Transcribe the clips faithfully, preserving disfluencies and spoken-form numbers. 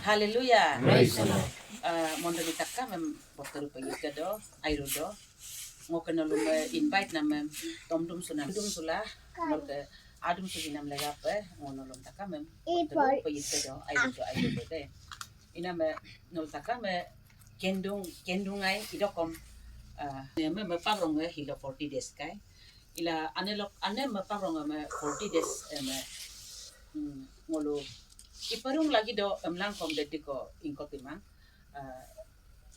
Hallelujah. Praise the Lord. Mondoni takam em botterupe yikedo, airudo. Ngoke nolume invite namem tomdum suna, dum sula, nolke adum sujinam legape, ngo nolum takam em botterupe yikedo, airudo, airudo de. Iname nol takam e kendung, kendung ai idokom, me, me pagrong e hilo forty days kai. Ila ane lok, ane me pagrong e me forty days e me, ngolu iparung lagi do emlangkom dediko ingko timang.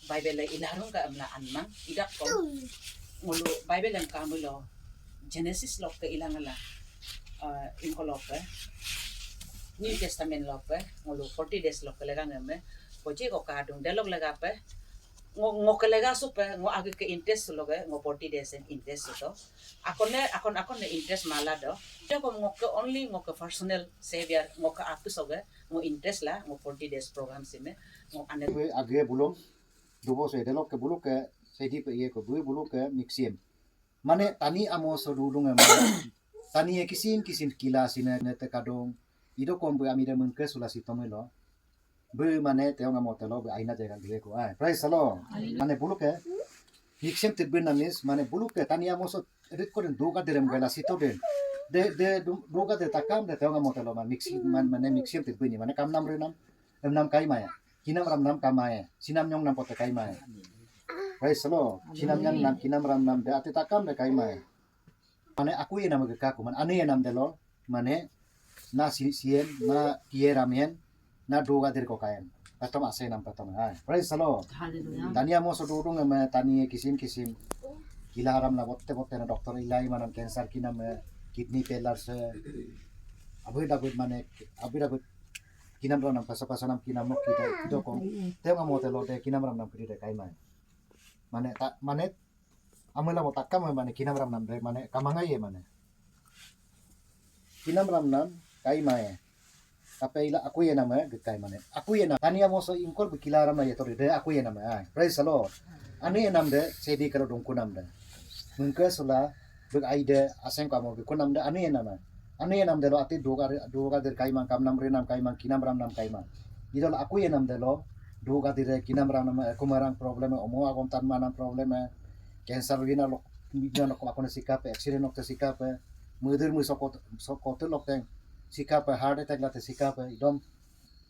Bible e ilarung ka emla anmang, idakkom ngolu Bible em kamilo Genesis lokke ilangala, ingko lokke New Testament lokke ngolu forty days lokke legang eme, koji ko kadung delok legape, ngo, ngoke lega supe, ngo agike interest loke, ngo forty days em interest to. Akone, akon, akone interest mala do. Idokom ngoke only ngoke personal Savior, ngoke apisoke, ngo interest la, ngo forty days program sime, ngo ane. Age bulum, dubo se, delokke buluke, sedipe iyeko, bu buluke, miksiem. Mane tani amo so dudung em. Tani e kisim kisim kila sine nete kadung. Idokom bu amide mengke sula sitomelo. Bu mane teong amo telo bu aina jaga dueko. Ai, praise the Lord. Mane buluke. Miksiem tibin namis, mane buluke tani amo so edit koden duga derem gela sitoden. De, de, duga de takam de teong amo telo ma miksi, mane miksiem tibin ni, mane kamnam renam. Emnam kaimaya. Kinam ramnam kamaya. Sinam nyongnam pote kaimaya. Praise the Lord. Sinam nyongnam, kinam ramnam de ati takam de kaimaya. Mane aku yenam gekaku, mane anu yenam delo, mane na si, sien, na kie ramien, na duga dir ko kaen. Patom ase nam patom. Hai. Praise the Lord. Hallelujah. Tani amo so dudung eme tani kisim kisim. Kila ramna botte botte na doktor ilai manam cancer kinam e, kidney failure se. Abui dabui mane, abui dabui kinam ramnam pasa pasa nam kinam nok kita, kita kong. Teong amo telo de kinam ramnam kiri de kaimai. Mane ta, mane Amela mo takam mane kinam ramnam de mane kamanga ye mane. Kinam ramnam kaimai. Kape ila aku yenam e gekai mane. Aku yenam. Tani amo so ingkol bu kila ramna ye tori de aku yenam e. Ai. Praise the Lord. Anu yenam de sedi kalo dungkunam de. Mengke sula bek aide aseng kamo gekunam de anu yenam e. Anu yenam delo ati duga, duga dir kaimang kamnam renam kaimang kinam ramnam kaimang. Idol aku yenam delo duga dire kinam ramnam e kumarang problem e omo agom tan manam problem e. Cancer wina lok, wina lok akone sikape, accident lok te sikape, mudir mu sokot, sokot lok teng sikape, heart attack late sikape, idom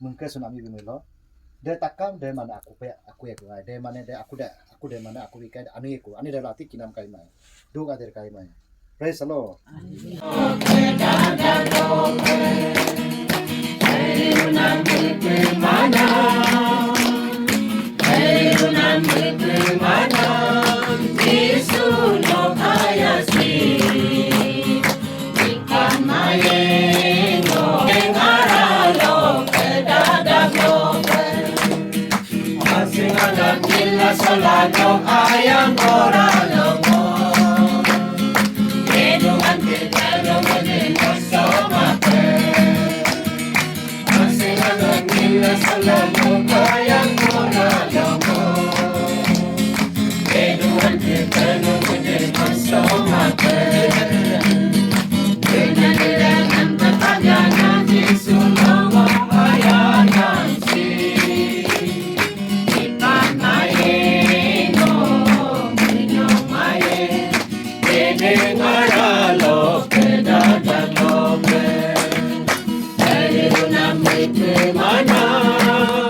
mengke sunami bimelo. De takam, de mane aku pe, aku ya kuai, de mane de aku de, aku de mane aku ikai, ani aku, ani de lati kinam kaimai, duga dir kaimai. Praise the Lord. Asingana kila solano ayang koralomo. Enu ante talo mene masomate. Asingana kila solano